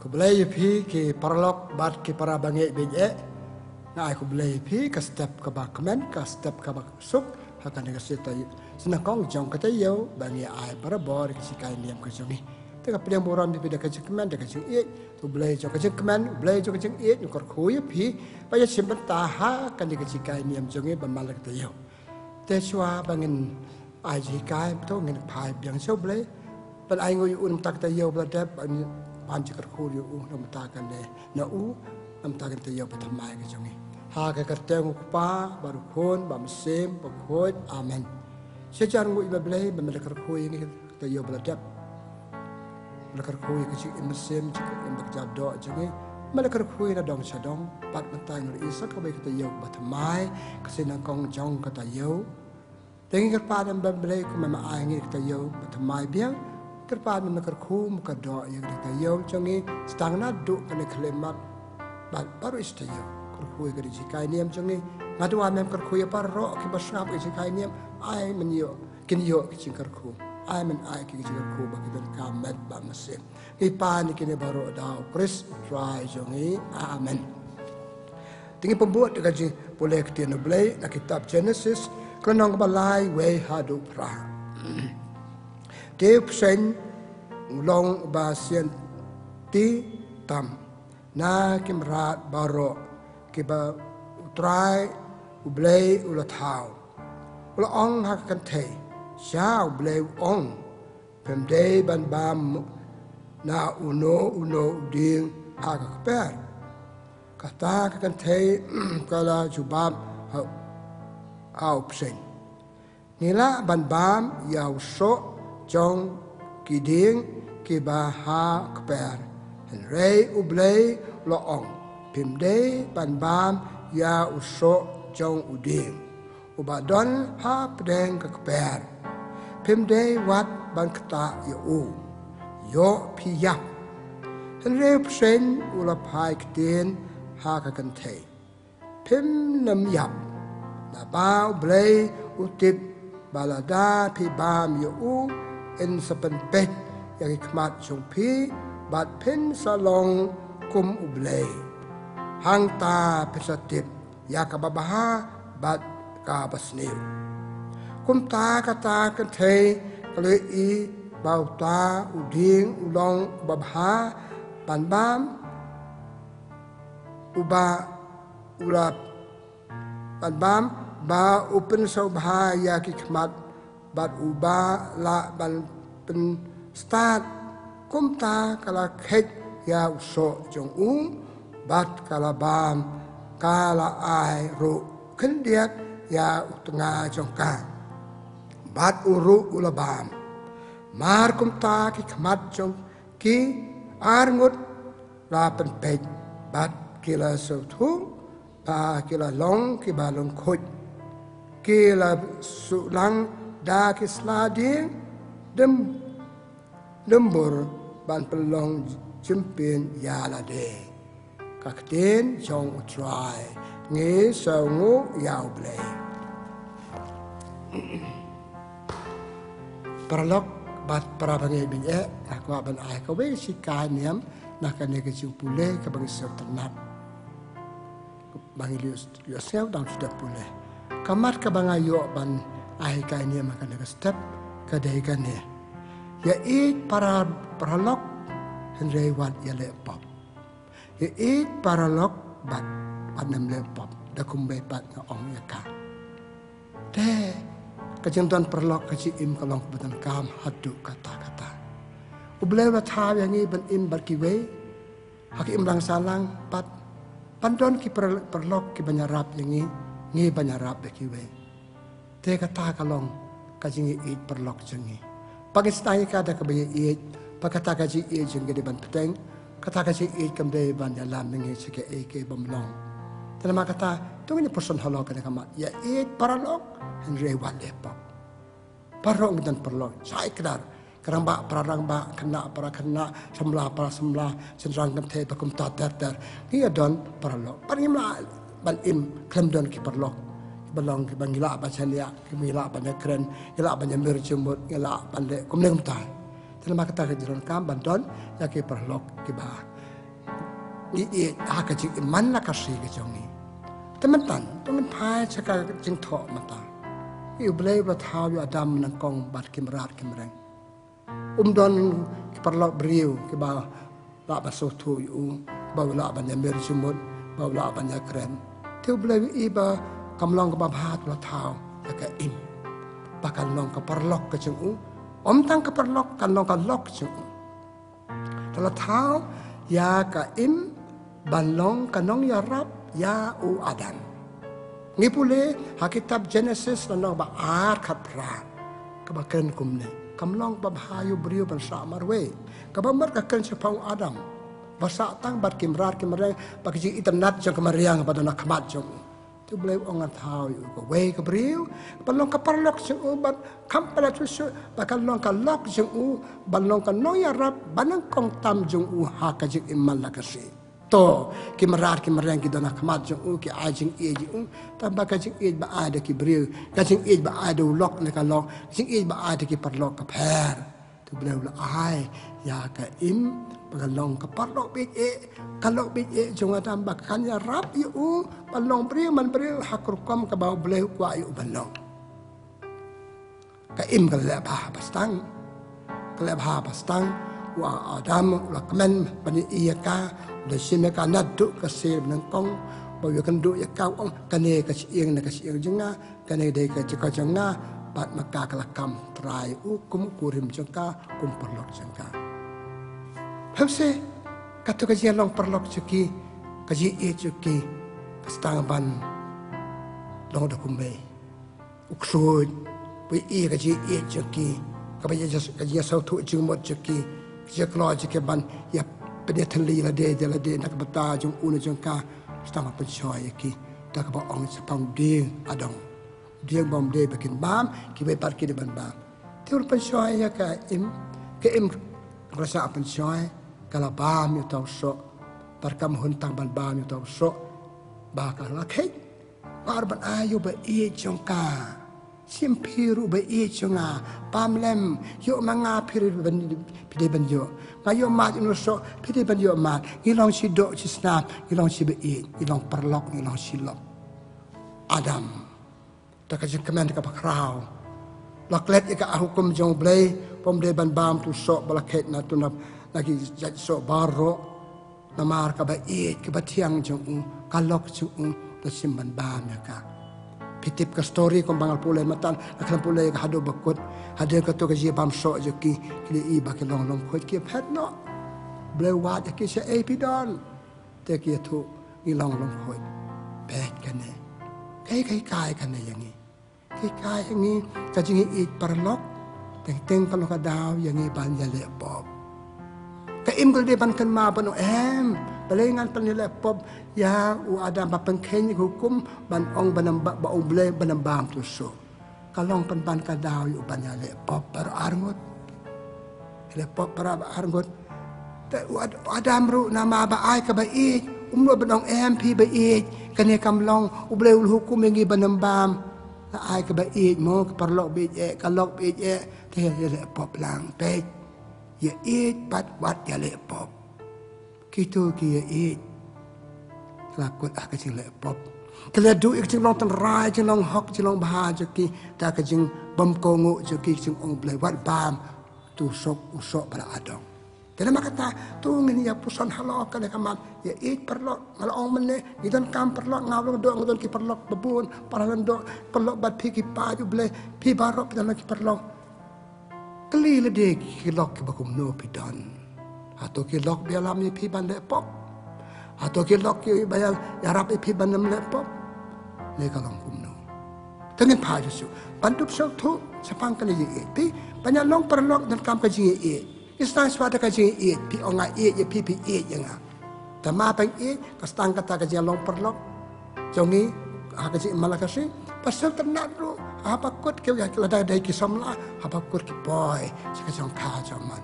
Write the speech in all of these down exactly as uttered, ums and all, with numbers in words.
Khublei ïa phi ki paralok bad ki para bangeit bangeit. Nga ai khublei ïa phi ka step kaba kmen, ka step kaba suk ha kane ka sita, sna kong jong ka taïew ba ngi ai barabor ki jinghikai niam ka jong ngi. Te nga pdiang burom ïa phi da ka jingkmen, da ka jingïeit. Te U Blei jong ka jingkmen, U Blei jong ka jingïeit un kyrkhu ïa phi ba ïa shim bynta ha kane ka jinghikai niam jong ngi ba man la ka taïew. Te shuwa ba ngin ai jinghikai, to ngin phai biang sha U Blei ban ai nguh ïa u namar ka taïew ba la dep, ban jingkyrkhu ïa u namar kane, na u namar ka taïew bathymmai ka jong ngi. Ha ka kyrteng U Kpa bad U Khun bad U Mynsiem Bakhuid. Amen. Sha jan nguh ïa U Blei ba me la kyrkhu ïa ngi ka taïew ba la dep. Me la kyrkhu ïa ka jingim mynsiem, jingim bakjat doh jong ngi. Me la kyrkhu ïa na dong sha dong, bad mynta ngi la ïoh sa kawei ka taïew bathymmai, ka sna kong jong ka taïew. Te ngi kyrpad ïa U Blei kumba me ai ngi ka taïew bathymmai biang. Kyrpad me kyrkhu, me kyrdoh ïa ka taïew jong ngi, sdang naduh kane ka khyllipmat bad baroh shi taïew. Kyrkhu ïa ka jinghikai niam jong ngi. Nga duwai me kyrkhu ïa baroh kiba sngap ka jinghikai niam, ai men ïoh, kin ïoh ka jingkyrkhu. Ai men ai ka jingkyrkhu ba ki donkam met bad mynsiem. Ngi pan ïa kine baroh da U Khrist Trai jong ngi. Amen. Te ngin pynbud da ka jingpule ktien U Blei na kitab Jenesis, ka lynnong kaba lai, wei haduh phra. Te u bseiñ u long uba shianti tam na ki mrad baroh kiba U Trai U Blei u la thaw. U la ong ha ka kynthei, sha U Blei u ong, phim dei ban bam na uno uno u dieng ha ka kper. Kata ka kynthei ka la jubab ha, ha u bseiñ, ngi lah ban bam ïa u soh jong ki dieng kiba ha kper. Hynrei U Blei u la ong, phim dei ban bam ïa u soh jong u dieng uba don ha pdeng ka kper. Phim dei wat ban ktah ïa u. Ïoh phi ïap. Hynrei u bseiñ u la phai ktien ha ka kynthei, phim nym ïap. Naba U Blei u tip ba lada phi bam ïa u, yn sa pynpeit ïa ki khmat jong phi, bad phin sa long kum U Blei. Hangta phin sa tip ïa kaba bha bad kaba sniew. Kumta kata ka kynthei ka la ïohi ba uta u dieng u long uba bha ban bam, uba u la ban bam, ba u pynsngewbha ïa ki khmat bad uba lah ban pynstad. Kumta ka la kheit ïa u soh jong u bad ka la bam, ka la ai ruh khyndiat ïa u tnga jong ka, bad u ruh u la bam. Mar kumta ki khmat jong ki arngut la pynpeit bad ki la sngewthuh ba ki la long kiba lyngkhuid. Ki la suhlang da ki sla dieng dym, dymbur ban pynlong jingpynïalade. Ka ktien jong U Trai. Ngi sngewnguh ïa U Blei. Paralok bad para bangeit bangeit, nga kwah ban ai kawei ka jinghikai niam na kane ka jingpule kaba ngi sngewtynnat. Ba ngi ïoh, ïoh sngew dang shu dep pule. Ka mat kaba nga ïoh ban ai hikai niam ha kane ka step ka dei kane: ïaieit para, paralok, hynrei wat ïaleh pop. Ïaieit paralok bad wat nym leh pop, da kumba pat nga ong ïa ka. Te ka jingdon paralok ka jingim ka long kaba donkam haduh katta katta. U Blei u la thaw ïa ngi ban im bad kiwei ha ka imlang sahlang, bad ban don ki para-, paralok kiban ïarap ïa ngi, ngi ban ïarap ïa kiwei. Te kata ka long ka jingïaieit paralok jong ngi. Ba ngin sdang ïa ka da kaba ïaieit, ba kata ka jingïaieit jong ngi ka dei ban bteng, kata ka jingïaieit kam dei ban ïalam ïa ngi sha kaei kaei bym long. Te namar kata, to ngin ïa pyrshang halor kane ka mat, ïaieit paralok, hynrei wat leh pop. Baroh ngi don paralok, shai kdar. Ka rangbah para rangbah, khynnah para khynnah, samla para samla, shynrang kynthei, bad kumta ter ter. Ngi ïa don paralok. Bad ngim lah ban im khlem don ki paralok. Kiba long kiba ngi lah ban shaniah, kiba ngi lah ban ïakren, ngi lah ban ïamir jingmut, ngi lah ban leh kumne kumtai. Te namar kata ka jingdonkam ban don ïa ki paralok kiba ngi ïeit ha ka jingim man la ka sngi ka jong ngi. Te mynta to ngin phai sha ka jingthoh mynta. Ïa U Blei ba la thaw ïa u Adam nyngkong bad ki mrad ki mreng. Um don ki paralok briew kiba lah ban sngewthuh ïa u, ba u lah ban ïamir jingmut, ba u lah ban ïakren. Te U Blei u ïohi ba kam long kaba bha ba la thaw ïa ka Im ba kan long ka paralok ka jong u. Ym tang ka paralok, kan long ka lok ka jong u. Te la thaw ïa ka Im ban long ka nongïarap ïa u Adam. Ngi pule ha kitab Genesis lynnong ba ar khatphra, kaba kren kumne: Kam long ba bha ïa u briew ban sah marwei. Kaba mut ka kren shaphang u Adam ba sah tang bad ki mrad ki mreng, bad ka jingitynnad jong ka mariang ba don ha khmat jong u. Te U Blei u ong, ngan thaw ïa u kawei ka briew ban long ka paralok jong u, bad kham palat shuh shuh ba kan long ka lok jong u, ban long ka nongïarap banyngkong tam jong u ha ka jingim man la ka sngi. To, ki mrad ki mreng ki don ha khmat jong u, ki ai jingïeit ïa u. Tangba ka jingïeit ba ai da ki briew, ka jingïeit ba ai da u lok ne ka lok, ka jingïeit ba ai da ki paralok ka pher. Te U Blei u la ai ïa ka Im ba kan long ka paralok beit eh, ka lok beit eh jong u Adam, ba kan ïarap ïa u ban long briew man briew ha ka rukom kaba U Blei u kwah ïa u ban long. Ka Im ka la leh bha ba sdang. Ka la leh bha ba sdang. U Adam u la kmen ban ïohi ïa ka, u la shim ïa ka naduh ka sir ba nyngkong, ba u ïakynduh ïa ka, u ong, kane ka shyieng na ka shyieng jong nga, kane dei ka jaka jong nga, bad ma ka ka la kam trai u kum u kurim jong ka, kum paralok jong ka. Hynrei kato ka jinglong paralok jong ki, ka jingïeit jong ki, ka sdang ban long da kumwei. U ksuid, u ïohi ka jingïeit jong ki, kaba ïa, ka ïa sngewthuh jingmut jong ki, ka jingkloi jong ki ban ïa pynïatylli lade da lade na ka bynta jong u ne jong ka, sdang ban pynshoi ïa ki da kaba ong shaphang u dieng adong. U dieng ba ym dei ba kin bam, kiwei pat ki dei ban bam. Te u la pynshoi ïa ka Im, ka Im ka la shah pynshoi, ka la bam ïa uta u soh. Bad kam hun tang ban bam ïa uta u soh, ba ka la kheit. Ba ar ban ai ïa u ba ïeit jong ka. Shim phi ruh ba ïeit jong nga. Bam lem, ïoh ma nga phi ruh ban, phi dei ban ïoh. Nga ïoh mad ïa u soh, phi dei ban ïoh mad. Ngi long shi doh shi snam, ngi long shi ba ïeit, ngi long paralok, ngi long shi lok. Adam, da ka jingkmen kaba khraw, la klet ïa ka hukum jong U Blei, ba ym dei ban bam uta u soh ba la kheit na tu na, na ki jait soh baroh. Namar kaba ïeit, kaba thiang jong u, ka lok jong u, la shim ban bam ïa ka. Phi tip ka story kumba nga la pule mynta, la khlem pule ka haduh ba kut. Hadien kato ka jingbam soh jong ki, ki la ïohi ba ki long lyngkhuid, ki phet noh. U Blei u wad ïa ki, shaei phi don? Te ki ïathuh, ngi long lyngkhuid. Peit kane. Kaei ka hikai kane ïa ngi? Ka hikai ïa ngi ka jingïeit paralok, teng teng ka long ka daw ïa ngi ban ïaleh pop. Ka Im ka la dei ban kynmaw ban ong, em, balei ngan pynïaleh pop ïa u Adam, ba pynkheiñ ïa ka hukum ban ong ban ym ba, ba ong U Blei ban ym bam uta u soh. Ka long pynban ka daw ïa u ban ïaleh pop baroh arngut. Ïaleh pop baroh arngut. Te u Ad-, u Adam ruh namar ba ai kaba ïeit, um nud ban ong em phi ba ïeit, kane kam long, U Blei u la hukum ïa ngi ban ym bam. La ai kaba ïeit mo, ka paralok ba ïeit eh, ka lok ba ïeit eh, te ïaleh pop lang. Peit, ïa ïeit bad wat ïaleh pop. Kito ki ïa ïeit, ki la kut ha ka jingleh pop. Ki la duh ïa ka jinglong tynrai, jinglong hok, jinglong bha jong ki, da ka jingbymkohnguh jong ki, ka jingong Blei, wat bam uta u soh, u soh ba la adong. Te namar kata, to ngin ïa puson halor kane ka mat, ïa ïeit paralok. Nga la ong mynne, ngi donkam paralok, nga la ong doh, nga don ki paralok ba bun, para lyngdoh, paralok bad phi ki paid U Blei, phi baroh phi don ki paralok. Kylli lade ki lok kiba kumno phi don. Hato ki lok ba ïalam ïa phi ban leh pop? Hato ki lok kiba ïa, ïarap ïa phi ban ym leh pop? Ne ka long kumno? Te ngin phai shuh shuh ban dup sngewthuh shaphang kane ka jingïeit. Phi, ban ïa long paralok donkam ka jingïeit. Ngi sdang shuwa da ka jingïeit, phi ong nga ïeit ïa phi, phi ïeit ïa nga. Te ma phi ïeit, ka sdang kata ka jinglong paralok jong ngi ha ka jingim man la ka sngi. Ba sngewtynnat ruh, haba kut ki, lada dei ki samla, haba kut ki poi sha ka shongkha jong man.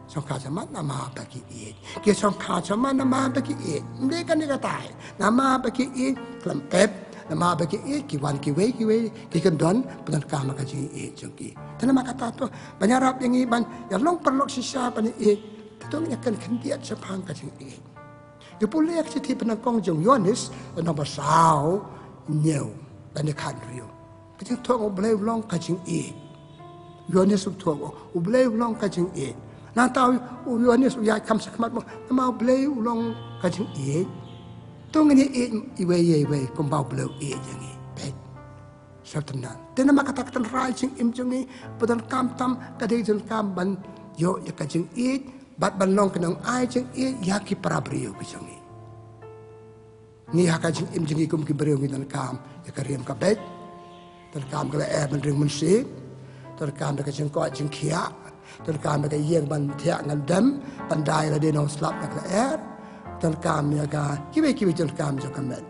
Shongkha jong man namar ba ki ïeit. Ki shongkha jong man namar ba ki ïeit. Ym dei kane katai. Namar ba ki ïeit, khlem pep, namar ba ki ïeit, ki wan kiwei kiwei, ki kyndon, pyndonkam ha ka jingïeit jong ki. Te namar kata to, ban ïarap ïa ngi ban ïa long paralok shisha ban ïeit. Te to ngin ïa kren khyndiat shaphang ka jingïeit. Ngi pule ka shithi ba nyngkong jong u Ïoannis, lynnong ba saw hynñiew, dang ïa khathynriew. Ka jingthoh U Blei u long ka jingïeit. U Ïoannis u thoh, U Blei u long ka jingïeit. Nangta u Ïoannis u ïaid kham shakhmat mo, namar U Blei u long ka jingïeit. To ngin ïeit iwei ïa iwei kumba U Blei u ïeit ïa ngi. Bad sngewtynnat. Te namar kata ka tynrai jingim jong ngi, ba donkam tam, ka dei donkam ban ïoh ïa ka jingïeit, bad ban long ki nongai jingïeit ïa ki para briew ki jong ngi. Ngi ha ka jingim jong ngi kum ki briew ngi donkam ïa ka riam ka beit, donkam ka lyer ban ring mynsiem, donkam da ka jingkoit jingkhiah, donkam da ka ïing ban thiah ngan dem, ban da ïa lade na u slap na ka lyer, donkam ïa ka kiwei kiwei donkam jong ka met.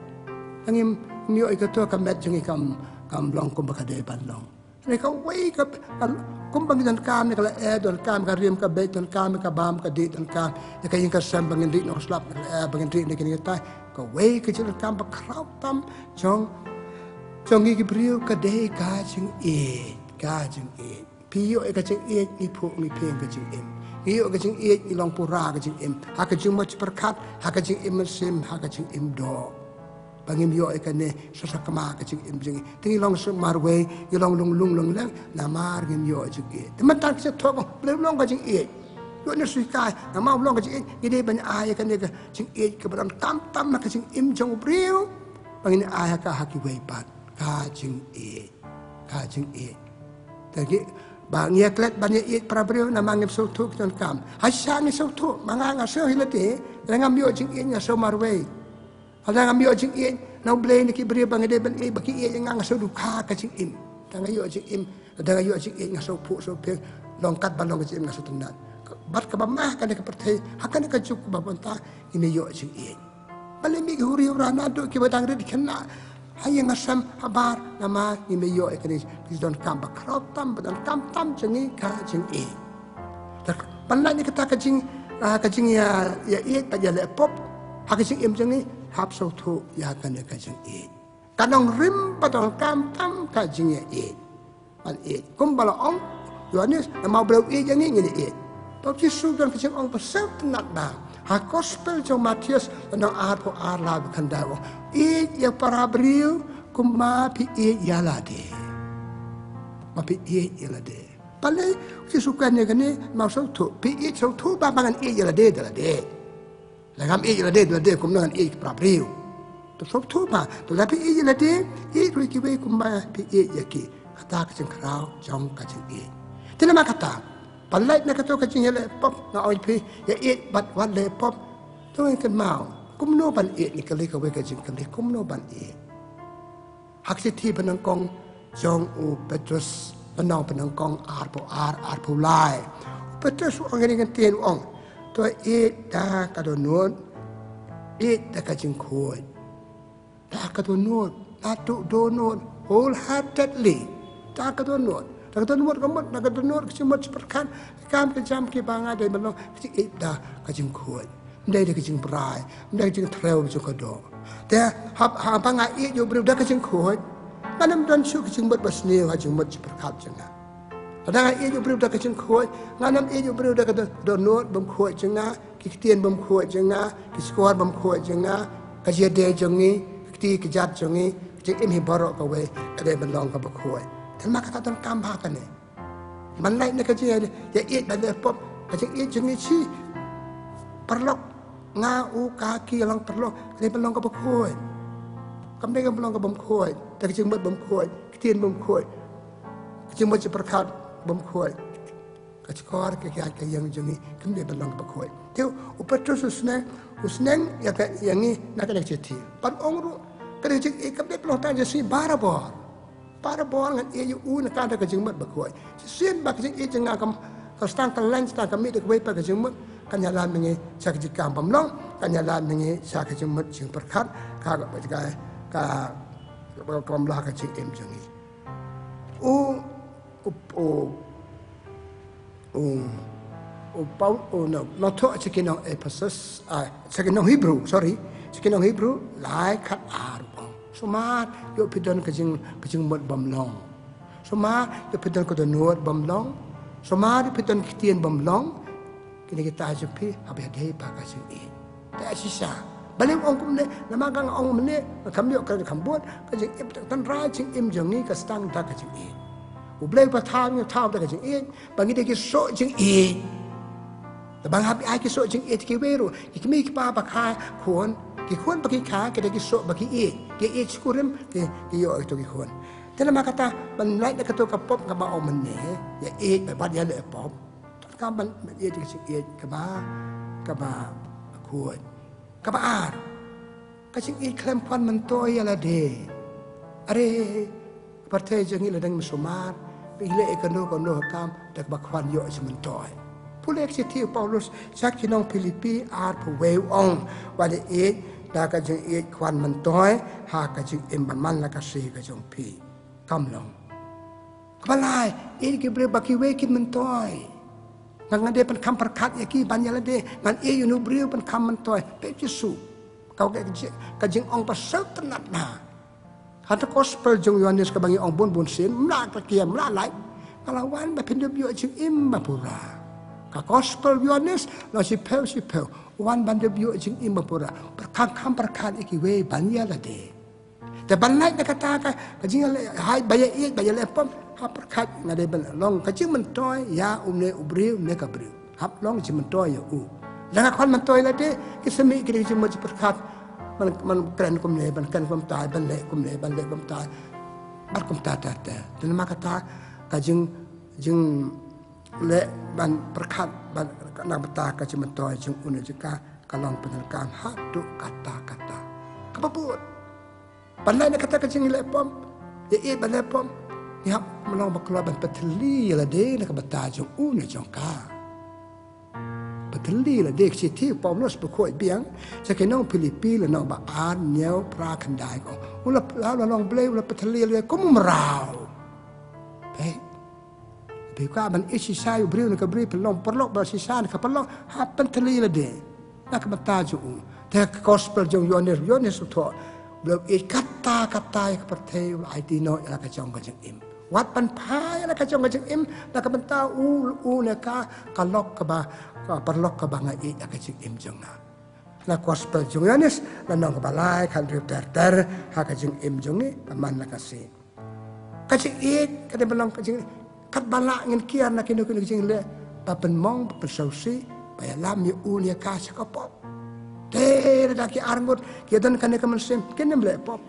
Ngi, ngi ïoh ïa kato ka met jong ngi kam, kam long kumba ka dei ban long. Hynrei kawei ka, ka, kumba ngi donkam ïa ka lyer, donkam ka riam ka beit, donkam ïa ka bam ka dih, donkam ïa ka ïing ka sem ba ngin rieh na u slap na ka lyer, ba ngin rieh na kine kitai. Kawei ka jingdonkam ba khraw tam jong, jong ngi ki briew ka dei ka jingïeit, ka jingïeit. Phi ïoh ïa ka jingïeit, ngi phuh ngi pyrshang ka jingim. Ngi ïoh ka jingïeit, ngi long pura ka jingim. Ha ka jingmut jingpyrkhat, ha ka jingim mynsiem, ha ka jingim doh. Ba ngim ïoh ïa kane sa sakma ka jingim jong ngi. Te ngi long shu marwei, ngi long lung lung lung leng, namar ngim ïoh jingïeit. Te mynta ka jingthoh U Blei u long ka jingïeit. Ïoh ne shu kai, namar u long ka jingïeit, ngi dei ban ai ïa kane ka jingïeit kaba donkam tam na ka jingim jong u briew. Ba ngin ai ha ka ha kiwei pat, ka jingïeit. Ka jingïeit. Te ngi, ba ngi ïa klet ban ïa ïeit para briew namar ngim sngewthuh ki donkam. Hasha ngi sngewthuh, ma nga nga sngew hi lade, lada ngam ïoh jingïeit nga sngew marwei. Lada ngam ïoh jingïeit na U Blei na ki briew ba nga dei ban ïeit, ba ki ïeit ïa nga, nga sngew dukha ka jingim. Lada nga ïoh jingim, lada nga ïoh jingïeit nga sngew phuh sngew pyrshang, long katba long ka jingim nga sngewtynnat. Bad kaba ma ha kane ka pyrthei, ha kane ka juk kaba mynta, ngim ïoh jingïeit. Balei mih ki huri hura naduh kiba dang rit khynnah ha ïing ha sem ha bar, namar ngim ïoh ïa kane ka jingdonkam ba khraw tam, ba donkam tam jong ngi ka jingïeit. Te ban lait ïa kata ka jing, ah, ka jingïa, ïa ïeit bad ïa leh pop ha ka jingim jong ngi, hap sngewthuh ïa kane ka jingïeit. Ka nongrim ba donkam tam ka jingïa ïeit. Ban ïeit. Kumba la ong u Ïoannis, namar U Blei u ïeit ïa ngi ngin ïeit. Ba u Jisu u don ka jingong ba sngewtynnat bha. Ha gospel jong u Mathaios, lynnong arphew ar, lai ba khyndai u ong, ïeit ïa para briew kumba phi ïeit ïa lade. Ba phi ïeit ïa lade. Balei u Jisu u kren ïa kane, namar u sngewthuh, phi ïeit sngewthuh bha ba ngan ïeit ïa lade da lade. Lada ngam ïeit ïa lade da lade kumno ngan ïeit ïa ki para briew. To sngewthuh bha, to lada phi ïeit ïa lade, ïeit ruh ïa kiwei kumba phi ïeit ïa ki. Kata ka jingkhraw jong ka jingïeit. Te namar kata, ban lait na kato ka jingïaleh pop, nga ong ïa phi, ïa ïeit bad wat leh pop. To ngin kynmaw, kumno ban ïeit, ngi kylli kawei ka jingkylli, kumno ban ïeit. Ha ka shithi ba nyngkong jong u Petros, lynnong ba nyngkong, arphew ar, arphew lai. U Petros u ong ïa kane ka ktien, u ong, to ïeit da ka dohnud, ïeit da ka jingkhuid. Da ka dohnud, naduh dohnud, wholeheartedly. Da ka dohnud, da ka dohnud ka mut, da ka dohnud ka jingmut jingpyrkhat, ka kam ka jam kiba nga dei ban long, ka jingïeit da ka jingkhuid. Ym dei da ka jingbrai, ym dei ka jingtrew jong ka doh. Te hap, haba nga ïeit ïa u briew da ka jingkhuid, ngan ym don shuh ka jingmut basniew ha jingmut jingpyrkhat jong nga. Lada nga ïeit ïa u briew da ka jingkhuid, ngan ym ïeit ïa u briew da ka doh-, dohnud bymkhuid jong nga, ki ktien bymkhuid jong nga, ki shkor bymkhuid jong nga, ka jingïadei jong ngi, ka kti ka jait jong ngi, ka jingim hi baroh kawei, ka dei ban long kaba khuid. Te namar kata donkam bha kane. Ban lait na ka jingïa, ïa ïeit bad leh pop, ka jingïeit jong ngi shi paralok, nga, u, ka, ki, long paralok, ka dei ban long kaba khuid. Kam dei ban long kaba ym khuid, da ka jingmut bymkhuid, ka ktien bymkhuid, ka jingmut jingpyrkhat bymkhuid, ka shkor ka jait ka ïing jong ngi, kam dei ban long kaba khuid. Te u Petros u sneng, u sneng ïa ka, ïa ngi na kane ka shithi. Ban ong ruh, ka dei ka jingïeit kam dei ban long tang jong ngi barabor. Barabor ngan ïeit ïa u na ka da ka jingmut bakhuid. Shisien ba ka jingïeit jong nga kam, ka sdang ka leng, sdang ka mih da kawei pat ka jingmut, kan ïalam ïa ngi sha ka jingkam bymlong, kan ïalam ïa ngi sha ka jingmut jingpyrkhat, ka, ka, ka, ka, ka bym lah ka jingim jong ngi. U, u, u, U, u Paul, u, no, no, thoh sha ki nong Ephesus, ah, sha ki nong Hebrew, sorry. Sha ki nong Hebrew, lai khat ar u ong. Sumar, ïoh phi don ka jing, ka jingmut bymlong. Sumar, ïoh phi don ka dohnud bymlong. Sumar, ïoh phi don ki ktien bymlong. Kine kita jong phi, hap ïadei bad ka jingïeit. Te shisha. Balei u ong kumne? Namar ka nga ong mynne, kam ïoh ka kham bun, ka jingim, tang trai jingim jong ngi ka sdang da ka jingïeit. U Blei u ba thaw ngi, thaw da ka jingïeit, ba ngi dei ki soh jingïeit. Te ba nga hap ai ki soh jingïeit kiwei ruh, ki kmie ki kpa ba kha khun, ki khun ba ki kha, ki dei ki soh ba ki ïeit, ki ïeit shikurim, ki, ki ïoh ïa kito ki khun. Te namar kata, ban lait na kato ka pop kaba ong mynne, ïa ïeit bad ïaleh pop. Tang ka ban, ban ïeit ka jingïeit kaba, kaba khuid. Kaba ar, ka jingïeit khlem khwan myntoi ïa lade. Are, ka pyrthei jong ngi la dang mynsumar, ba ngi leh ïa kano kano ka kam da kaba khwan ïoh jingmyntoi. Pule ka shithi u Paulus sha ki nong Philippi arphew wei, u ong, wat ïeit da ka jingïeit khwan myntoi ha ka jingim ba man la ka sngi ka jong phi. Kam long. Kaba lai, ïeit ki briew ba kiwei kin myntoi. Nga, nga dei ban kham pyrkhat ïa ki ban ïa lade, ngan ïeit ïa uno u briew ban kham myntoi. Pep Jisu. Ka, ka, ka jingong ba sngewtynnat na. Ha ka gospel jong u Ïoannis kaba ngi ong bun bun sien, mla ka kia, mla lai. Nga la wan ba phin ïoh jingim ba pura. Ka gospel u Ïoannis, la shiphew shiphew. Wan ban ïoh jingim ba pura. Pyrkhat, kham pyrkhat ïa kiwei ban ïa lade. Te ban lait na kata ka, ka jingïaleh, hai, ba ïa ïeit, ba ïaleh pop, hap pyrkhat nga dei ban long ka jingmyntoi ïa une u briew ne ka briew. Hap long jingmyntoi ïa u. Lada nga khwan myntoi lade, ki sa mih ki dei ka jingmut jingpyrkhat. Ban, ban kren kumne, ban kren kumtai, ban leh kumne, ban leh kumtai. Bad kumta ter ter. Te namar kata ka jing, jingleh ban pyrkhat, ban na bynta ka jingmyntoi jong une jong ka, ka long pyndonkam haduh katta katta. Kaba bud. Ban lait na kata ka jingleh pop, ïa ïeit ban leh pop, ngi hap ban long ba kloi ban pynthylli ïa lade na ka bynta jong u ne jong ka. Pynthylli ïa lade, ka shithi u Paulus ba khuid biang sha ki nong Philippi, lynnong ba ar, hynñiew, phra, khyndai, ka ong, u la, la, la long Blei u la pynthylli ïa lade kum u mraw. Peit. Ba ka ban ïeit shisha ïa u briew ne ka briew, pynlong paralok bad shisha ne ka paralok, hap pynthylli ïa lade na ka bynta jong u. Te ka gospel jong u Ïoannis, u Ïoannis u thoh, u la ïeit katta katta ïa ka pyrthei, u la aiti noh ïa la ka jong ka jingim. Wat ban phai ïa la ka jong ka jingim na ka bynta u, u ne ka, ka lok kaba, ka paralok kaba nga ïeit ïa ka jingim jong nga. Na ka gospel jong u Ïoannis, lynnong kaba lai, ka hynriew ter ter ha ka jingim jong ngi ba man la ka sngi. Ka jingïeit ka dei ban long ka jing, katba lah ngin kiar na kino kino ka jingleh, ba pynmong, ba pynsngewsih, ba ïalam ïa u ne ïa ka sha ka pop. Te lada ki arngut ki don kane ka mynsiem, kin ym leh pop.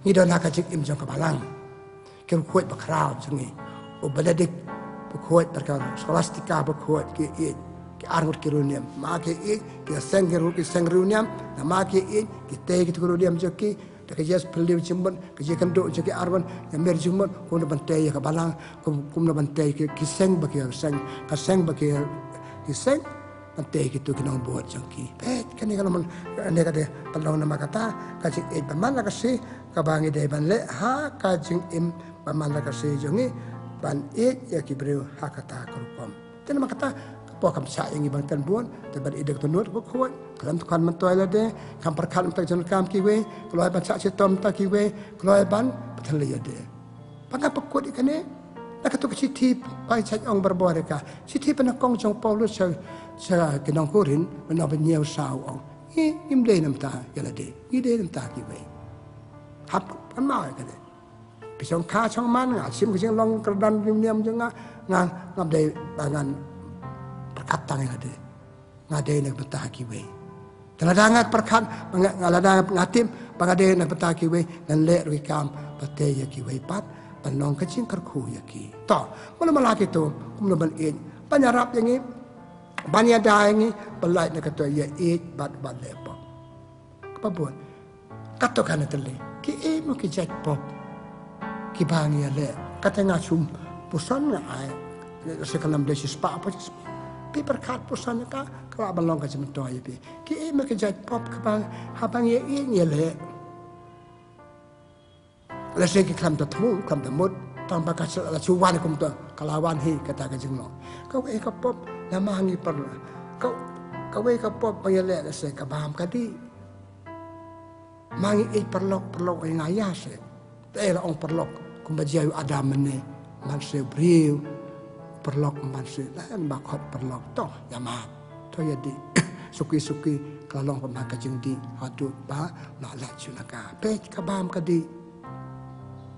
Ngi don ha ka jingim jong ka balang. Ki riewkhuid bakhraw jong ngi, u Benedict bakhuid bad ka Scholastica bakhuid, ki ïeit, ki arngut ki riewniam. Ma ki ïeit, ki seng, ki riew, ki seng riewniam. Namar ki ïeit, ki tei kito ki riewniam jong ki. Da ka jingphylliew jingmut, ka jingkynduh jong ki arngut, ïa mir jingmut, kumno ban tei ïa ka balang, kum, kumno ban tei ki, ki seng ba ki seng, ka seng ba ki, ki seng, ban tei kito ki nongbud jong ki. Peit, kane ka long, kane ka dei ban long namar kata ka jingïeit ba man la ka sngi kaba ngi dei ban leh ha ka jingim ba man la ka sngi jong ngi, ban ïeit ïa ki briew ha kata ka rukom. Te namar kata ka por kam shah ïa ngi ban kren bun, te ban ïeit da ka dohnud bakhuid, khlem khwan myntoi lade, kham pyrkhat mynta ka jingkam kiwei, kloi ban shah shitom mynta kiwei, kloi ban pynthylli ïa lade. Ba nga pynkut ïa kane na kato ka shithi ba nga shait ong barabor ïa ka. Shithi ba nyngkong jong u Paulus sha, sha ki nong Korinth, lynnong ba hynñiew, sa u ong, ngi, ngim dei na bynta ïa lade, ngi dei na bynta kiwei. Hap kynmaw ïa kane. Phi shong kha shong man, nga shim ka jinglong kyrdan riewniam jong nga, nga, ngam dei ba ngan pyrkhat tang ïa lade. Nga dei na ka bynta kiwei. Te lada nga pyrkhat, ba nga, nga lada nga tip ba nga dei na ka bynta kiwei, ngan leh ruh ki kam ba tei ïa kiwei pat, ban long ka jingkyrkhu ïa ki. To, mano mala kito, kumno ban ïeit, ban ïarap ïa ngi, ban ïada ïa ngi, ban lait na kato ïa ïeit bad, bad leh pop. Kaba bud. Kato kane tylli. Kiei mo ki jait pop kiba ngi ïaleh. Kata nga shu puson nga ai. Sa khlem da shispah pop, shispah. Phi pyrkhat puson ka, ka lah ban long ka jingmyntoi ïa phi. Kiei mo ki jait pop kiba, haba ngi ïeit ngi ïaleh. Lehse ki khlem da thmu, khlem da mut, tang ba ka shu, la shu wan kumta, ka la wan hi kata ka jinglong. Kawei ka pop, namar ngi paralok. Ka, kawei ka pop ba ngi ïaleh, lehse ka bam ka dih. Ma ngi ïeit paralok, paralok ïa nga ïa se. Te la ong paralok, kumba jia u Adam mynne, man se briew, paralok man se, la ong ba khot paralok, to, ïa ma, to ïa dih. Suki suki ka la long pynban ka jingdih haduh ba la lait shuh na ka. Peit ka bam ka dih.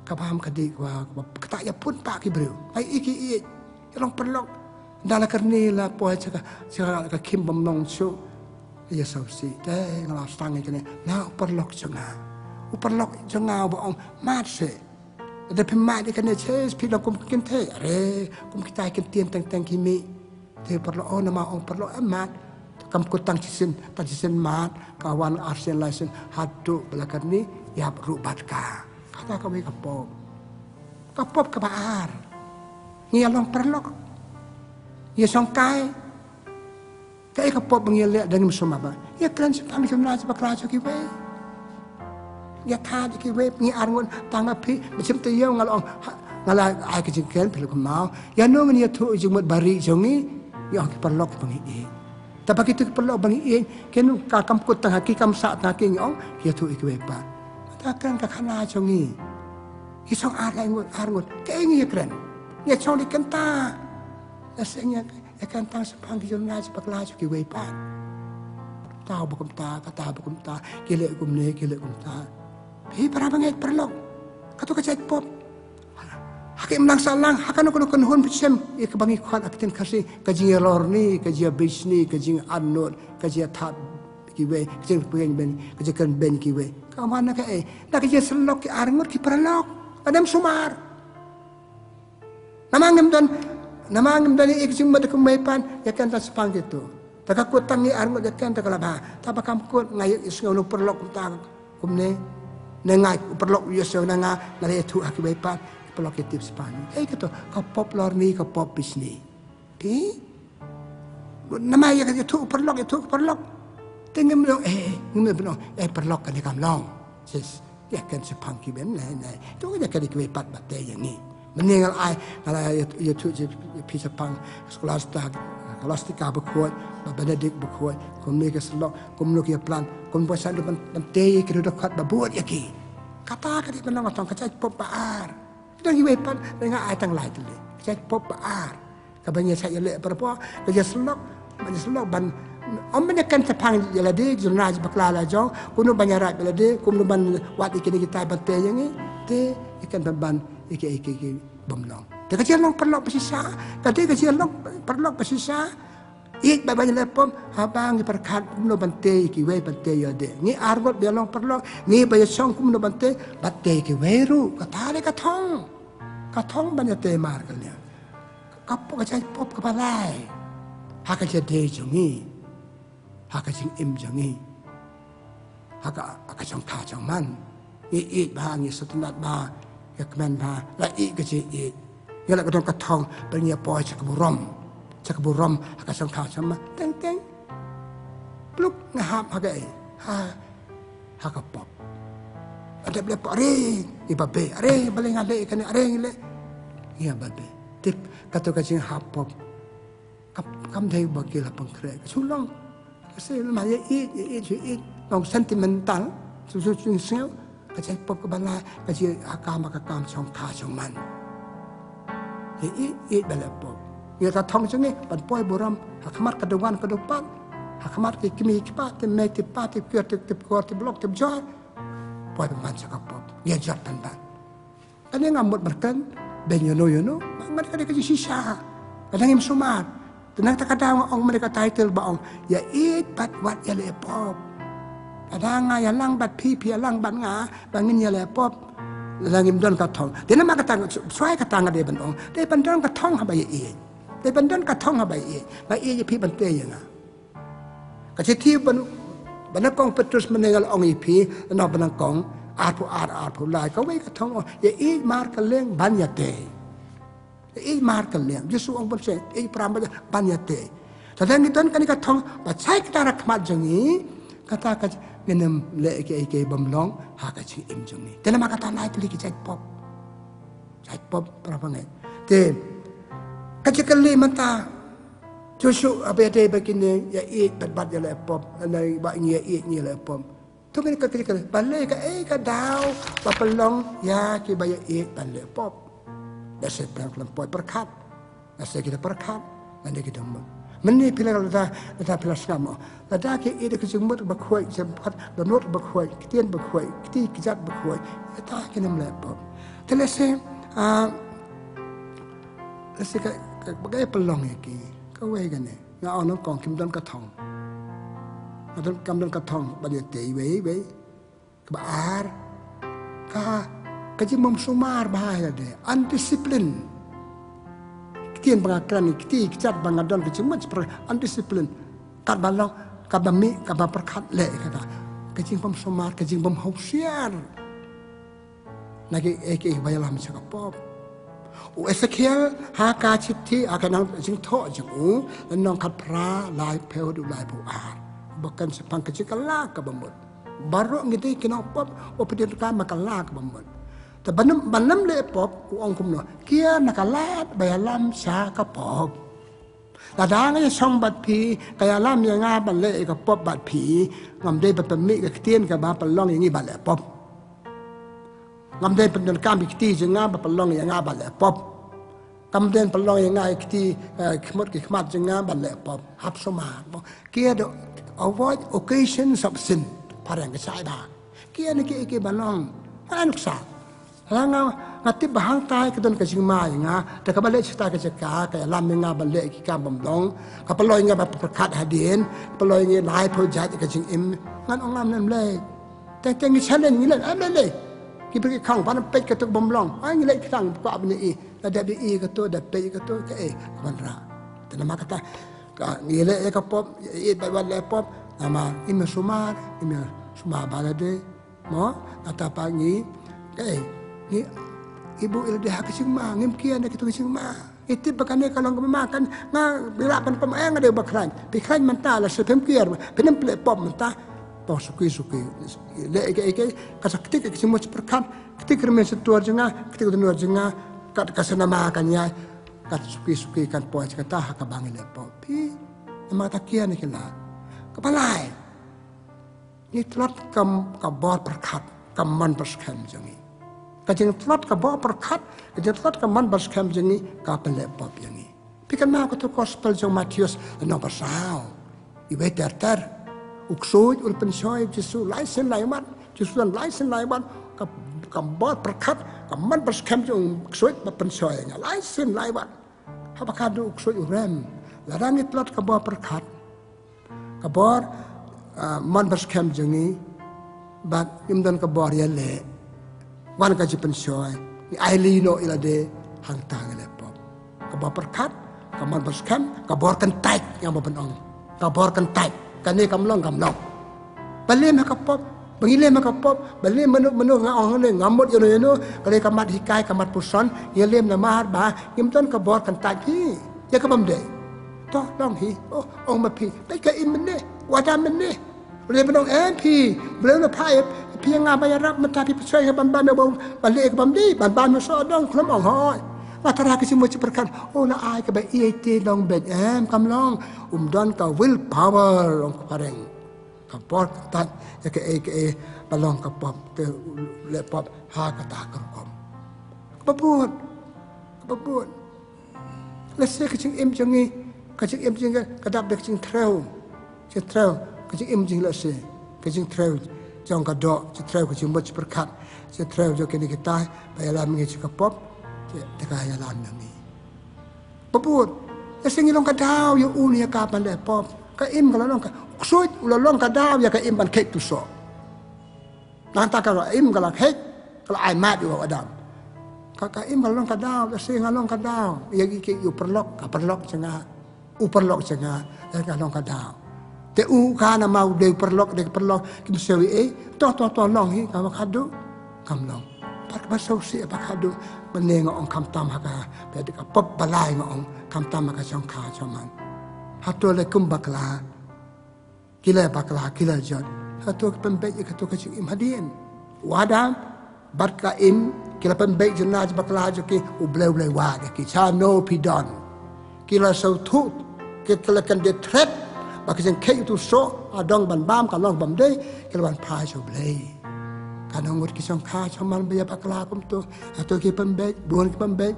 Ka bam ka dih kaba, kata ïa pun pah ki briew. Ai i ki i. Ïa long paralok. Da la kyrni la poi sha ka, sha ka khim bym long shuh. Ïa sawsi te nga la sdang ïa kane na u paralok jong nga. U paralok jong nga ba ong mad seh. Da phi mad ïa kane seh phi long kum ki kynthei. Are kum kita ki ktien teng teng ki mih. Te paralok, oh, namar ong paralok em mad. Kam kut tang shisien, tang shisien mad, ka wan arsien laisien haduh ba la kyrni ïap ruh bad ka. Kata kawei ka pop. Ka pop kaba ar. Ngi ïa long paralok. Ïa shongkai. Kaei ka pop ba ngi ïa leh da ngim sumar ba ïa kren shaphang jong na sha bakla sha kiwei. Ïa thad ïa kiwei, ngi arngut tang ha phi, mynsiem taïew nga la ong, ha, nga la ai ka jingkren phi la kynmaw. Ïa no ngin ïathuh jingmut ba ri jong ngi, ngi ong ki paralok ba ngi ïeit. Te ba kito ki paralok ba ngi ïeit, kin ka kam kut tang ha ki kam sah tang ha ki ngi ong, ïathuh ïa kiwei pat. Te kren ka khana jong ngi. Ki shong ar lai ngut, ar ngut, kaei ngi ïa kren. Ngi shong di kynta. Ïa seng ïa Ïa kren tang shaphang ki jong na sha bakla sha kiwei pat. Kata ba kumta, kata ba kumta, ki leh kumne, ki leh kumta. Phi para bangeit paralok. Kato ka jait pop. Ha ka imlang sahlang, ha kano kano ka hun phi shem. Ïa kaba ngi khot ha ka ktien Khasi, ka jingïalorni, ka jingïabishni, ka jingïathad, ka jingïathad kiwei, ka jingpynbeiñ, ka jingpynbeiñ kiwei. Ka wan na kaei, na ka jingïasyllok ki arngut ki paralok. Ka dem sumar. Namar ngim don, namar ngim don ïa ka jingmut da kumwei pat, ïa kren tang shaphang kito. Te ka kut tang ngi arngut ïa kren te ka la bha. Te ba kam kut nga ïohsngew na u paralok kumta kumne. Ne nga u paralok u ïohsngew na nga, nga la ïathuh ha kiwei pat, u paralok ïa tip shaphang. Ei kato, ka pop lorni, ka pop bishni. Phi? Namar ïa ka ïathuh u paralok, ïathuh u paralok. Te ngim long, eh, ngim long, eh, paralok kane kam long. Sis. Ïa kren shaphang ki bym lei lei. To ïa kren kiwei pat ba tei ïa ngi. Mynne nga la ai, nga la ïa, ïathuh ïa phi shaphang Scholastica, Scholastica bakhuid, ba Benedict bakhuid, kumne ka syllok, kumno ki ïa plan, kumno ba sa ban, ban tei ïa ki ruh dkhot ba bud ïa ki. Kata ka dei ban long ka thong ka jait pop ba ar. Dang kiwei pat, nga ai tang lai tylli. Ka jait pop ba ar. Kaba ngi sa ïaleh parabor, ka jingïasyllok, ban ïasyllok ban, ym ban ïakren shaphang ïa lade, jong na bakla la jong, kumno ban ïarap ïa lade, kumno ban wad ïa kine kita ban tei ïa ngi, te ïakren ban ban ïa ki, ïa ki, ïa ki bym long. Te ka jinglong paralok ba shisha, ka dei ka jinglong paralok ba shisha, ïeit ba ban ïaleh pop, haba ngi pyrkhat kumno ban tei ïa kiwei ban tei ïa lade. Ngi arngut ba ïalong paralok, ngi ba ïashong kumno ban tei, ban tei ïa kiwei ruh, kata dei ka thong. Ka thong ban ïatei markylliang. Ka pop ka jait pop kaba lai. Ha ka jingïadei jong ngi. Ha ka jingim jong ngi. Ha ka, ha ka jong ka jong man. Ngi ïeit bha, ngi sngewtynnat bha, ngi kmen bha, la ïeit ka jingïeit. Ngi la ka don ka thong, ba ngi ïa poi sha ka burom. Sha ka burom, ha ka jong ka jong man. Teng teng. Pluk nga hap ha ka ei. Ha, ha ka pop. Ada bela pop, are, ngi babe, are, balei nga leh kane, are, ngi leh. Ngi babe. Tip, kato ka jinghap pop. Kam, kam dei ba ki la pynkhreh. Ka shu long. Ka shu long ïa ïeit, ïa ïeit, ïa ïeit. Long sentimental. Shu, shu, shu, shu. Ka jait pop kaba lai, ka jait ha kam, ka kam shong ka shong man. Ïa ïeit, ïeit ba leh pop. Ïa ka thong jong ngi, ban poi burom, ha khmat ka dong wan ka dong pat. Ha khmat ki kmie ki kpa, ki mei ki pa, ki kier, ki, ki por, ki blok, ki bjor. Poi ban man sha ka pop. Ïa jot ban ban. Kane ngam mut ban kren, beiñ ïano ïano, ba ngan kane ka jingshisha. Ka dang im sumar. Te nangta ka daw nga ong mynne ka title ba ong, ïa ïeit bad wat ïaleh pop. Ka dang nga ïalang bad phi, phi ïalang bad nga, ba ngin ïaleh pop. Lada ngim don ka thong. Te namar kata, shuwa kata nga dei ban ong. Dei ban don ka thong haba ïa ïeit. Dei ban don ka thong haba ïa ïeit. Ba ïeit ïa phi ban tei ïa nga. Ka shithi ba nyngkong Petrus mynne nga la ong ïa phi, na ba nyngkong, arphew ar, arphew lai, kawei ka thong ong, ïa ïeit markylliang ban ïatei. Ïa ïeit markylliang, Jisu ong ban seng, ïeit para bangeit ban ïatei. Te lada ngi don kane ka thong, ba shai kata ha khmat jong ngi, kata ka ngin ym leh kiei kiei bym long, ha ka jingim jong ngi. Te namar kata lai tylli ki jait pop. Jait pop para bangeit. Te, ka jingkylli mynta, Joshua, haba ïadei bad kine, ïa ïeit bad bad ïaleh pop, lane ba ngi ïa ïeit ngi ïaleh pop. To ngin kylli, kylli, balei kaei ka daw ba pynlong ïa kiba ïa ïeit ban leh pop. Lehse pynlong poi pyrkhat. Lehse kita pyrkhat. Lane kita mut. Mynne phi la lada, lada phi la sngap mo. Lada ki ïeit ka jingmut bakhuid, jingpyrkhat dohnud bakhuid, ktien bakhuid, kti kjat bakhuid. Ïa kata kin ym leh pop. Te lehse, ah, lehse ka, ka, ka, ka pynlong ïa ki. Kawei kane. Nga ong nyngkong kim don ka thong. Nga don, kam don ka thong. Ban ïa tei wei, wei. Kaba ar, ka, ka jingbym sumar bha ïa lade, undiscipline. Ktien ba nga kren, kti kjat ba nga don, ka jingmut jingpyrkhat undiscipline. Katba long, kaba mih, kaba pyrkhat leh kata. Ka jingbym sumar, ka jingbym husiar na kiei kiei ba ïalam sha ka pop. U Esekiel ha ka shithi, ha ka nang jingthoh jong u, lynnong khatphra, laiphew haduh laiphew ar. Ba kan shaphang ka jingkylla kaba mut. Baroh ngi dei ki nongpop, u pyndonkam ha ka kylla kaba mut. Te ban ym, ban ym leh pop, u ong kumno, kiar na ka lad ba ïalam sha ka pop. Lada nga ïashong bad phi, ka ïalam ïa nga ban leh ïa ka pop bad phi, ngam dei ban pynmih ka ktien kaba pynlong ïa ngi ban leh pop. Ngam dei pyndonkam ïa ki kti jong nga ba pynlong ïa nga ban leh pop. Ngam dei pynlong ïa nga ïa ki kti, eh, khmut ki khmat jong nga ban leh pop. Hap sumar mo. Kiar, avoid occasions of sin. Phareng ka shai ba. Kiar na kiei kiei ba long. Ha nuksa. Hala nga, nga tip ba hangtai ka don ka jingma ïa nga. Te kaba leh shata ka jaka, ka ïalam ïa nga ban leh ki kam bym long. Ka pynlong ïa nga ba pyrkhat hadien. Ka pynlong ïa nga laiphew jait ka jingim. Ngan ong ngam leh, em leh. Teng teng ngi challenge, ngi leh, em leh leh. Ki briew ki khang, ban peit kato bym long. Ai ngi leh ki khang, kwah ban ïohi. Da dep ïohi kato, da peit kato, kaei ka ban rah. Te namar kata, ka ngi leh ïa ka pop, ïa, ïa, ban leh pop. Namar im ïa sumar, im ïa sumar ba lade. Mo, nangta pat ngi, kaei, ngi, ngi buh ïa lade ha ka jingma, ngim kiar na kito ka jingma. Ngi tip ba kane ka long kaba ma kan, nga, ngi lah ban pynmih, eh, nga dei ba khlaiñ. Phi khlaiñ mynta, lashai phim kiar, phin ym leh pop mynta. To suki suki. Leh ïa kaei kaei, ka sa ktik ka jingmut jingpyrkhat, ktik ka rmiang shyntur jong nga, ktik ka dohnud jong nga, kat ka sa nama kan ïai, kat suki suki kan poi, kata ha kaba ngi leh pop. Phi, namar kata kiar na ki lad. Kaba lai. Ngi tlot ka, ka bor pyrkhat, ka mon bad skhem jong ngi. Ka jingtlot ka bor pyrkhat, ka jingtlot ka mon bad skhem jong ngi, ka pynleh pop ïa ngi. Phi kynmaw kato gospel jong Mathaios, lynnong ba saw. Iwei ter ter. U ksuid u la pynshoi Jisu lai sien lai wat. Jisu don lai sien lai wat. Ka, ka bor pyrkhat, ka mon bad skhem jong u ksuid ba pynshoi ïa nga lai sien lai wat. Haba khadduh u ksuid u rem. Lada ngi tlot ka bor pyrkhat. Ka bor, ah, mon bad skhem jong ngi, bad ngim don ka bor ïaleh. Wan ka jingpynshoi, ngi ailad noh ïa lade, hangta ngi leh pop. Ka bor pyrkhat, ka mon bad skhem, ka bor kyntait, nga ba ban ong. Ka bor kyntait, kane kam long, kam long. Ba lem ha ka pop, ba ngi lem ha ka pop, ba lem mynno mynno nga ong ne, ngam mut ïano ïano, ka dei ka mat hikai, ka mat puson, ngi lem namar ba ngim don ka bor kyntait hi. Ïa ka bym dei. To, long hi. Oh, ong ma phi. Peit ka im mynne. Wada mynne. U la ïa ban ong em phi. Balei u la phah ïa phi ïa nga ba ïarap mynta phi pynshoi ïa nga ban bam ïa u ba leh ka bym dei. Ban bam ïa u soh dong khlem ong hooid. Nga tharai ka jingmut jingpyrkhat. Oh, la ai kaba ïeit te long beit em kam long. Um don ka will power long ka phareng. Ka bor kyntait ïa kaei kaei ba long ka pop, te leh pop ha kata ka rukom. Kaba bud. Kaba bud. Lehse ka jingim jong ngi, ka jingim jong ngi ka dap da ka jingthrew. Jingthrew, ka jingim jong ngi lehse. Ka jingthrew jong ka doh, jingthrew ka jingmut jingpyrkhat, jingthrew jong kine kitai ba ïalam ngi sha ka pop, te ka ïalam ngi. Ba bud, lehse ngi long ka daw ïa u ne ïa ka ban leh pop. Ka im ka la long ka, u ksuid u la long ka daw ïa ka im ban kheit tu soh. Nangta ka im ka la kheit, ka la ai mad ïa u Adam. Ka, ka im ka la long ka daw, lehse nga long ka daw. Ïa ki, ki, ïa u paralok, ka paralok jong nga. U paralok jong nga, ïa nga long ka daw. Te u ka namar u dei u paralok, dei ka paralok, kim siew ei ei, to, to, to, long hi, kaba khadduh, kam long. Bad kaba sngewsih ba khadduh, mynne nga ong khamtam ha ka, peit ka pop ba lai nga ong, khamtam ha ka shongkha shongman. Hato lei kum bakla, ki la bakla, ki la jot. Hato ki pynbeit ïa kato ka jingim hadien. U Adam, bad ka Im, ki la pynbeit jingim bakla jong ki, U Blei u la wad ïa ki, sha no phi don. Ki la sngewthuh, ki la kyndit thret, ba ka jingkheit ïa uto u soh, ha dong ban bam, ka long bym dei, ki la wan phai sha U Blei. Katno ngut ki shongkha shongman ba ïa bakla kumto, hato ki pynbeit, bun ki pynbeit.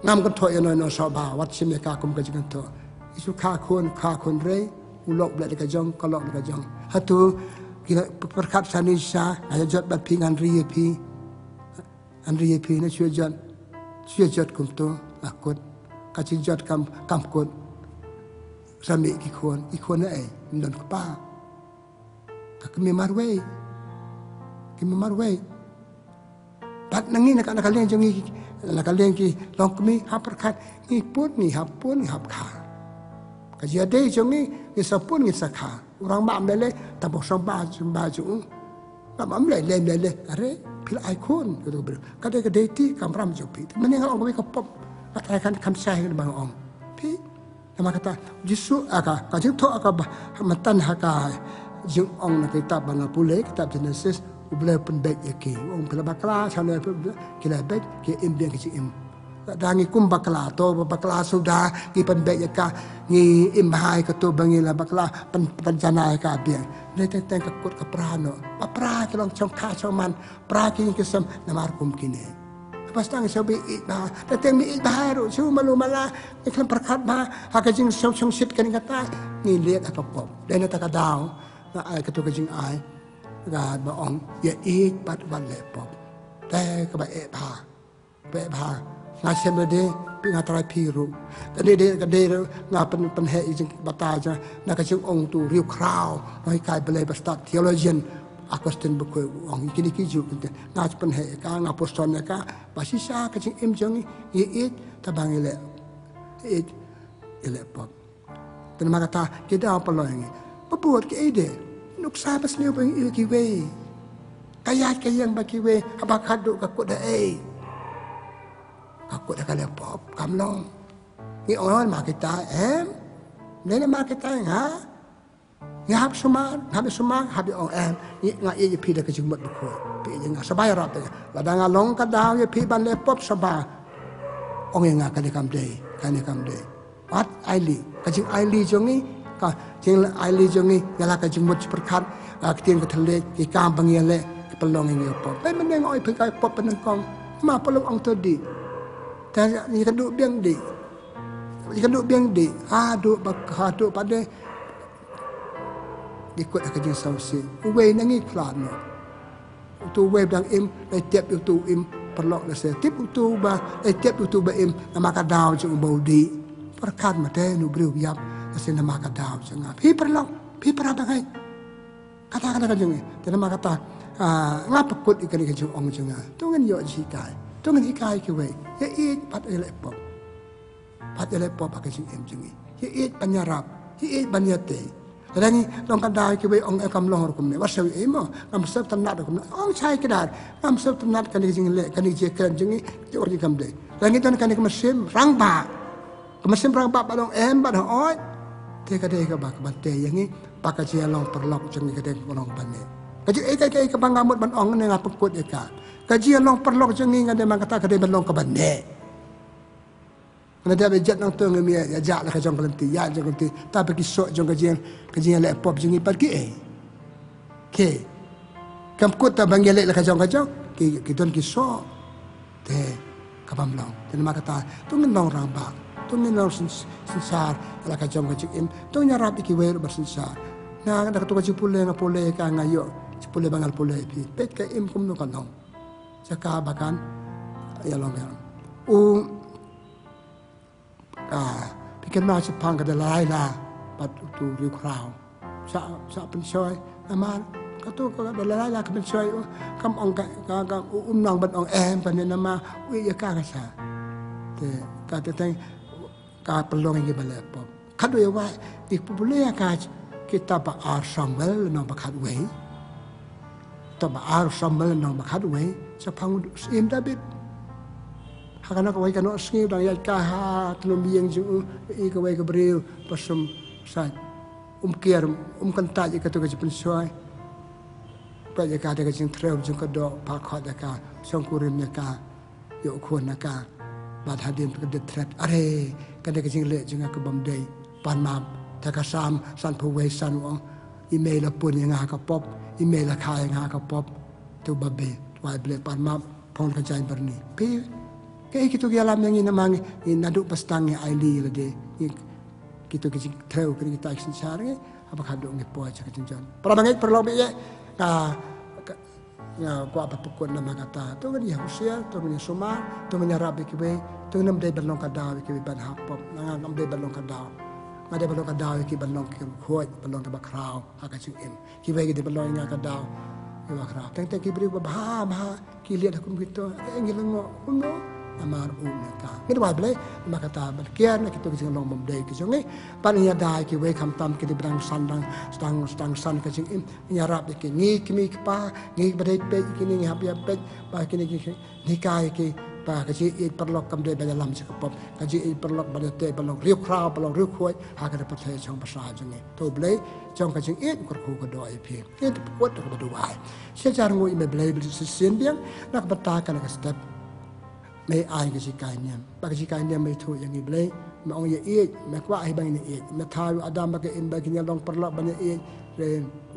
Ngam kynthoh ïa no ïa no soh ba, wat shim ïa ka kum ka jingkynthoh. Ki shu kha khun, kha khun rei, u lok blet da ka jong, ka lok da ka jong. Hato ki la pyrkhat sani sha, nga ïa jot bad phi, ngan ri ïa phi. Ngan ri ïa phi, na shu ïa jot. Shu ïa jot kumto, nga kut. Ka jingjot kam, kam kut. Sa mih ki khun, ki khun na ei, ym don kpa. Ka kmie marwei. Kmie marwei. Bad na ngi na ka, na ka liang jong ngi, na ka liang ki longkmie, hap pyrkhat, ngi pun, ngi hap pun, ngi hap kha. Ka jingïadei jong ngi, ngi sa pun, ngi sa kha. U rangbah ym lei lei, tang ba u sngewbha, sngewbha jong u. Rangbah ym lei lei, ym lei lei, are, phi la ai khun, kata ka briew. Ka dei, ka dei ti, kamram jong phi. Mynne nga ong kawei ka pop, nga trai kan kham shai, kane ba nga ong. Phi, namar kata, Jisu, ah, ka, ka jingthoh, ah, ka ba, mynta ha ka jingong na ka kitab ba nga pule, kitab Genesis, U Blei u pynbeit ïa ki. U ong phi la bakla, shano phi, ki la beit, ki im biang ki jingim. Lada ngi kum bakla, to ba bakla suda, ngi pynbeit ïa ka, ngi im bha ïa kato ba ngi la bakla, pyn, pynjanai ïa ka biang. Lei teng teng ka kut ka pra noh. Ba pra ki long shongkha shongman, pra ki ïing ki sem, namar kum kine. Ba sdang sha ba ïeit bha. Te teng ba ïeit bha ruh shu malu mala. Ngi khlem pyrkhat bha ha ka jingshong shongshit kane kata. Ngi leit ha ka pop. Dei na kata ka daw nga ai kato ka jingai. Nga ba ong ïa ïeit bad ban leh pop. Te kaba eh bha. Ba eh bha. Nga shem lade, phi nga trai phi ruh. Kane dei, kane dei ruh nga pyn, pynheh ïa ka jingbata jong na ka jingong uto u riewkhraw. Nonghikai Blei ba stad theologian. Augustine Bakhuid u ong kine ki ju kine. Nga pynheh ïa ka, nga pyrshang ïa ka. Ba shisha ka jingim jong ngi, ngi ïeit, te ba ngi leh. Ïeit, ïeit leh pop. Te namar kata, ki daw pynlong ïa ngi. Ba bud kiei de. Nuksa ba sniew ba ngi ïoh kiwei. Ka ïaid ka ïeng ba kiwei, haba khadduh ka kut da ei. Ka kut da ka leh pop, kam long. Ngi ong namar kita, em? Dei namar kita, nga? Nga hap sumar, nga hap sumar, hap ïa ong em, ngi, nga ïeit ïa phi da ka jingmut bakhuid. Phi ïeit ïa nga, sngewbha ïarap ïa nga. Lada nga long ka daw ïa phi ban leh pop sngewbha. Ong ïa nga kane kam dei, kane kam dei. Wat ailad, ka jingailad jong ngi, ka jingailad jong ngi, ïa la ka jingmut jingpyrkhat, ah, ka ktien ka thylliej, ki kam ba ngi ïaleh, ki pynlong ïa ngi ïa pop. Peit mynne nga ong ïa phi ka pop pynlong kong, ma pynlong ong to dih. Te ïa ka duh biang dih. Ïa ka duh biang dih. Haduh ba, haduh ba dei. Ngi kut ha ka jingsngewsih. Uwei na ngi khlad noh. Uto uwei ba dang im, la tip uto u im, paralok lehse tip uto uba, la tip uto uba im, namar ka daw jong u ba u dih. Pyrkhat ma te u briew u ïap, lehse namar ka daw jong nga. Phi paralok, phi para bangeit. Kata kata ka jong ngi, te namar kata, ah, nga pynkut ïa kane ka jingong jong nga. To ngin ïoh jinghikai, to ngin hikai kiwei. Ïa ïeit bad ïa leh pop. Bad ïa leh pop ha ka jingim jong ngi. Ïa ïeit ban ïarap, ïa ïeit ban ïatei. Lada ngi long ka daw kiwei ong, eh, kam long ruh kumne. Wat shu ïa mo, ngam sngewtynnat ruh kumne. Ong shai kdar, ngam sngewtynnat kane ka jingleh, kane ka jingkren jong ngi, jong ngi kam dei. Lada ngi don kane ka mynsiem rangbah. Ka mynsiem rangbah ba long em bad hooid. Te ka dei kaba, kaba tei ïa ngi, ba ka jingïalong paralok jong ngi ka dei kaba long kaba neh. Ka jingïeit ka, ka, kaba nga mut ban ong ne nga pynkut ïa ka. Ka jingïalong paralok jong ngi nga dei man kata ka dei ban long kaba neh. Nga dei ba ïeit nangto ngim ïa, ïa jah la ka jong ka lynti, ïa jong ka lynti. Tang ba ki soh jong ka jing, ka jingïaleh pop jong ngi pat ki ei. Ki. Kam kut tang ba ngi ïaleh la ka jong ka jong. Ki, ki don ki soh. Te, ka bym long. Te namar kata, to ngin long rangbah. To ngin long syn-, synshar, la ka jong ka jingim. To ngin ïarap ïa kiwei ruh ba synshar. Nga, da kato ka jingpule nga pule ka nga ïoh. Jingpule ba nga pule phi. Peit ka im kumno ka long. Jaka ba kan, ïa long ïa. U, ah, phi kynmaw shaphang ka Delilah, bad uto u riewkhraw. Sa, sa pynshoi, namar, kato ka Delilah ka pynshoi, oh, kam ong ka, ka, ka, u, um nang ban ong em, ban ïa namar, u ïa ka ka sa. Te, ka te teng, ka pynlong ïa ngi ba leh pop. Khatduh ïa wai, ngi pule ïa ka kitab ba ar Samuel lynnong ba khatwei. Kitab ba ar Samuel lynnong ba khatwei, shaphang u syiem David. Ha kano kawei ka nongsngi u dang ïaid ka ha tnum ïing jong u, i kawei ka briew ba sum said. Um kiar, um kyntait ïa kato ka jingpynshoi. Peit ïa ka da ka jingtrei jong ka doh, pha khot ïa ka, shongkurim ïa ka. Ïoh khun na ka. Bad hadien ka dep thret. Are, ka dei ka jingleh jong nga ka bym dei. Pan map. Te ka Salm sanphew wei san u ong. I mei la pun ïa nga ha ka pop. I mei la kha ïa nga ha ka pop. Te u babe. Wai Blei pan map. Phong ka jaiñ byrni. Phi. Kaei kito ki ïalam ïa ngi namar ngi. Ngi naduh ba sdang ngi ailad lade. Ngi Ito ki jingthew ki kita ki synshar ngi haba khadduh ngi poi sha ka jingjop. Para bangeit para lok baieit, nga nga kwah ban pynkut namar kata. To ngin ïa husiar, to ngin ïa sumar, to ngin ïarap ïa kiwei, to ngin ym dei ban long ka daw ïa kiwei ban hap pop. Nga ngam dei ban long ka daw. Nga dei ban long ka daw ïa ki ban long ki khuid, ban long kiba khraw ha ka jingim. Kiwei ki dei ban long ïa nga ka daw kiba khraw. Teng teng ki briew ba bha bha ki liat ha kum kito, ka eng ngi lyngngoh kumno? Namar u Mynkang. Ngi duwai Blei namar kata ban kiar na kito ki jinglong bym dei ki jong ngi. Ban ïada ïa kiwei khamtam ki dei ba dang san, dang sdang sdang san ka jingim. Ïarap ïa ki, ngi kmie kpa, ngi ba dei peit ïa kine, ngi hap ïa peit ba kine ki hikai ïa ki ba ka jingïeit paralok kam dei ban ïalam sha ka pop. Ka jingïeit paralok ban ïatei ban long riewkhraw, ban long riewkhuid ha ka pyrthei jong basa jong ngi. To Blei jong ka jingïeit u kyrkhu ka doh ïa phi. Ngi to pynkut da kaba duwai. Shisha jar nguh ïa me Blei ba shisien biang na ka bynta kane ka step. Me ai ka jinghikai niam. Ba ka jinghikai niam me ïathuh ïa ngi Blei. Me ong ïa ïeit, me kwah hi ba ngin ïa ïeit. Me thaw ïa u Adam bad ka Im ba kin ïa long paralok ban ïa ïeit. Re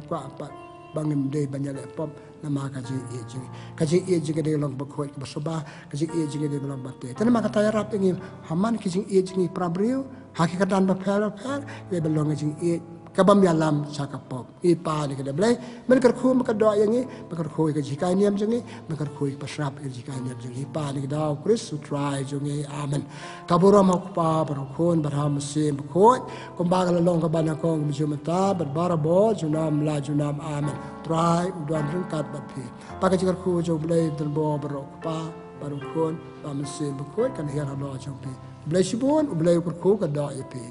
kwah pat ba ngim dei ban ïa leh pop namar ka jingïeit jong ngi. Ka jingïeit jong ngi dei long ba khuid ba suba. Ka jingïeit jong ngi dei long ba tei. Te namar kata ïarap ïa ngi ha man ka jingïeit jong ngi para briew. Ha ki kyrdan bapher bapher, dei ban long ka jingïeit kabym ïalam sha ka pop. Ngi pan ïa ka da Blei, men kyrkhu me ka doh ïa ngi, men kyrkhu ïa ka jinghikai niam jong ngi, men kyrkhu ïa ka pasrap ïa ka jinghikai niam jong ngi. Pan ïa ka da u Khrist u Trai jong ngi. Amen. Ka burom ha u Kpa bad ha u Khun bad ha u Mynsiem Bakhuid, kumba ka la long kaba nyngkong kumjuh mynta bad barabor junom la junom. Amen. Trai u don ryngkat bad phi. Ba ka jingkyrkhu jong u Blei ba donbor baroh u Kpa bad u Khun bad u Mynsiem Bakhuid kan hiar halor jong phi. U Blei shibun, u Blei u kyrkhu ka doh ïa phi.